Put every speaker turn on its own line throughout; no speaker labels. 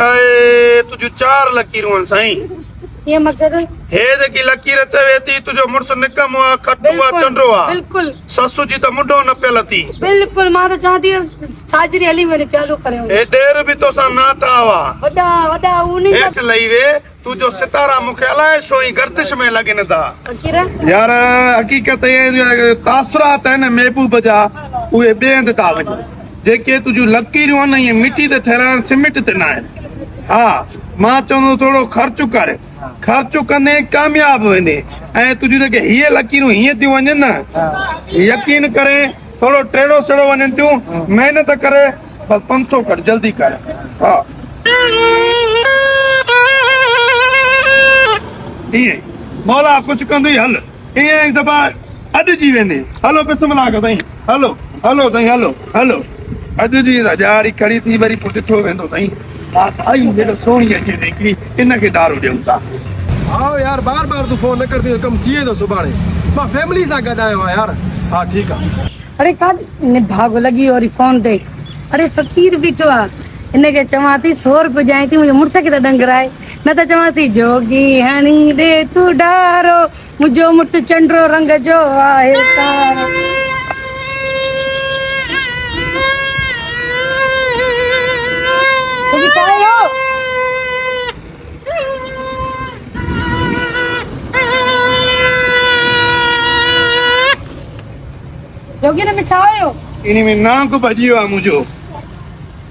اي تنهنجون چار لڪيرون آهن سائين.
ڪيئن مقصد؟
هي جيڪي لڪير چوي ٿي تنهنجو مڙس نڪمو آ، کٽو آ، چنڊو آ.
بلڪل.
سس جي ته منڍو نه پيل ٿي.
بلڪل مان ته چوان ٿي ساجھري هلي وڃي پيالو ڪري وڃي.
هي ڏير به توسان ناٺاء آ.
وڏا وڏا انهن جا.
هيٺ لهي وي تون جو ستارا مون کي الائي ڇو ائين گردش ۾ لڳن ٿا.
فقير.
يار حقيقت اها تاثرات آهن محبوب جا اهي ٻئي هنڌ ٿا وڃن. جيڪي تنهنجون لڪيرون آهن اهي مٽي تي ٺهيل آهن سيمنٽ تي ناهن. ها مان چوندو ٿورو خرچ ڪر. خرچ ڪندين ڪامياب ويندين ۽ تنهنجون جيڪي هيء لڪيرون هيئن ٿيون وڃن نه يقين ڪرين ٿورو ٽيڙو سيڙو وڃن ٿيون محنت ڪري بس 500 ڪڍ جلدي ڪر ها ائين مولا خوش ڪندئي هل ائين دفعا اڏجي ويندي هلو بسم الله ڪيو سائين هلو هلو سائين هلو هلو اڄ جي ڄاڙي کڙي ٿي وري پوء ڏٺو ويندو سائين بس آئي جيڏو سهڻي اچي وئي هڪڙي ان کي ڊارو ڏيون ٿا.
ها يار بار بار تون فون نه ڪر تنهنجو ڪم ٿي ويندو سڀاڻي مان فيملي سان گڏ آيو آهيان يار ها ٺيڪ آ.
اڙي ڪاڏ نڀاڳو لڳي ويو وري فون تي اڙي فقير بيٺو آ ان کي چوان ٿي سو روپيو ڏيانء ٿي منهنجي مڙس کي ته ڏنگرائي نه ته چوانس ٿي جوڳي هڻي ڏي تون ڊارو منهنجو مڙس چنڊو رنگ جو آهي ڪارو. جوڳي ڇا آهي اهو؟ جوڳي هن ۾ ڇا هيو؟
انهي ۾ نانگ ڀڄي ويو آهي منهنجو.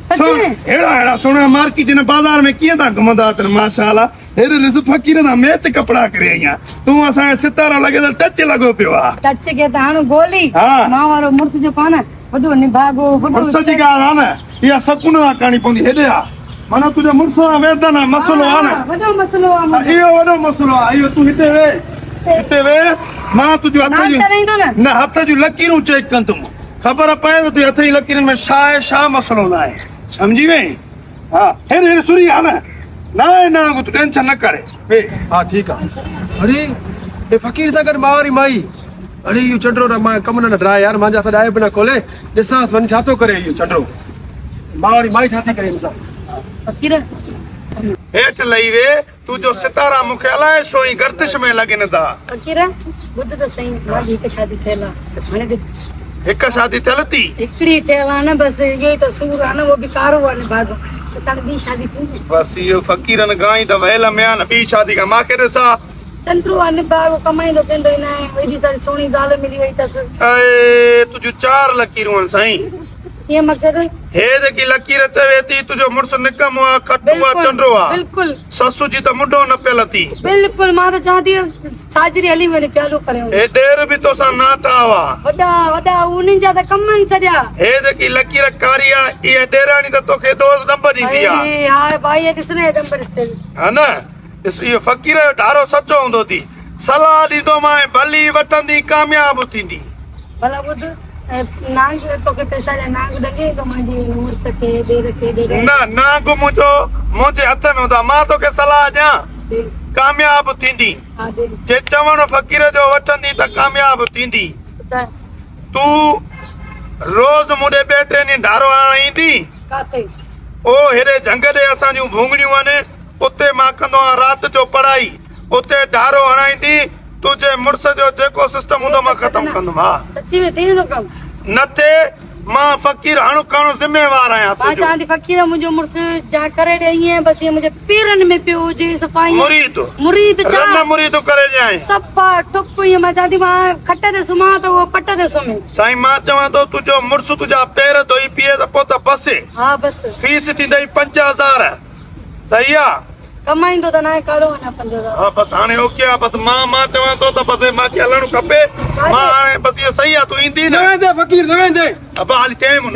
سچ ۾؟
ههڙا ههڙا سهڻا مارڪيٽ هن بازار ۾ ڪيئن ٿا گهمندا اٿن ماشاءالله. هيڏي ڏس فقير سان ميچ ڪپڙا ڪري آئي آن تون اسان کي ستارو لڳي ته ٽچ لڳو پيو آ.
ٽچ کي ته هڻ گولي. مان وارو مڙس جيڪو آ نه وڏو نڀاڳو وڏو.
مڙس جي ڳالهه آ نه اها سڪون سان ڪرڻي پوندي هيڏي آ معنيٰ تنهنجو مڙس سان ويڌن آ مسئلو آ نه.
وڏو مسئلو آ منهنجو.
اهو وڏو مسئلو آ اهو تون هتي ويهه هتي ويهه مان تنهنجو هٿ جون نه هٿ جون لڪيرون چيڪ ڪندم خبر پئي ته تنهنجي هٿ جي لڪيرن ۾ ڇا آهي ڇا مسئلو نه آهي سمجهي وئين. ها هير هير سوري ها نه نه آهي نه تون ٽينشن نه ڪر وي.
ها ٺيڪ آ اڙي هي فقير سان گڏ ماء واري مائي اڙي اهو چنڊرو نه مان ڪم نه ڊرائي يار مانجا سڏائي به نه کولي ڏسانس وڃي ڇا ٿو ڪري اهو چنڊرو ماء واري مائي ڇا ٿي ڪري مون سان.
فقير.
هيٺ لهي وي تون جو ستارا مون کي الائي ڇو ائين گردش ۾ لڳن ٿا.
فقير، ٻڌ ته سهي، مانجي هڪ شادي ٿيل آ، هاڻي ڏس.
هڪ شادي ٿيل ٿي؟
هڪڙي ٿيل آ نه، بس اهو ئي ته سور آ نه، اهو به ڪارو آ نڀاڳو، بس هاڻي ٻي شادي ٿي نه.
بس اهو فقيرن گائين ته ويل ميان نه، ٻي شادي کان مان کي ڏس ها.
چنڊو آ نڀاڳو، ڪمائيندو ڪيندو ئي ناهي، ايڏي ساري سهڻي زال ملي وئي اٿس.
اي تنهنجون چار لڪيرون آهن سائين.
ڪيئن مقصد؟
هي جيڪي لڪير چوي ٿي تنهنجو مڙس نڪمو آ، کٽو آ، چنڊو آ.
بلڪل.
سس جي ته منڍو نه پيل ٿي.
بلڪل مان ته چوان ٿي ساجھري هلي وڃي پيالو ڪري وڃي.
هي ڏير به توسان ناٺاء آ.
وڏا وڏا انهن جا ته ڪم آهن سڄا.
هي جيڪي لڪير ڪاري آ، اها ڏيراڻي ته توکي ڏوز ڏنڀ ڏيندي آ.
اي ها ڀائي هي ڏس نه هي ڏنڀ ڏس.
ها نه ڏس اهو فقير جو ڍارو سچو هوندو ٿي. صلاح ڏيندومانء ڀلي وٺندي ڪامياب ٿيندي.
ڀلا ٻڌ نانگ توکي پئسا ڏيان نانگ ڏنگي ٿو مانجي مڙس کي ڏير کي ڏير.
نه نانگ منهنجو منهنجي هٿ ۾ هوندو آ مان توکي صلاح ڏيان ڪامياب ٿيندي جي چوڻ فقير جو وٺندي ته ڪامياب ٿيندي تون روز مون ڏي ٻئي ٽي ڏينهن ڍارو هڻڻ ايندي او هيڏي جهنگ ڏي اسان جون ڀونگڙيون آهن اتي مان ڪندو آهيان رات جو پڙهائي اتي ڍارو هڻائيندي تنهنجي مڙس جو جيڪو سسٽم هوندو مان ختم ڪندم ها.
سچي ۾ ٿي ويندو ڪم.
نه ٿئي مان فقير هڻ کڻ ذميوار آهيان
مان
تنهنجو.
چوان ٿي فقير منهنجو مڙس جا ڪري ڏي ائين بس ائين منهنجي پيرن ۾ پيو هجي صفا ائين.
مريد.
مريد ڇا.
رن مريد ڪري ڏيانء.
صفا ٺپ ائين مان چوان ٿي مان کٽ تي سمهان ته اهو پٽ تي سمهي.
سائين مان چوان ٿو تنهنجو مڙس تنهنجا پير ڌوئي پيئي ته پوء ته بس.
ها بس.
فيس ٿيندئي 5000. صحيح آ.
ڪمائيندو ته ناهي ڪالو اڃا 5000.
ها بس هاڻي اوڪي آ بس مان مان چوان ٿو ته بس مان کي هلڻ کپي مان هاڻي بس اهو صحيح آ تون ايندين نه.
نه ويندين فقير نه ويندين.
ابا هل ٽيم.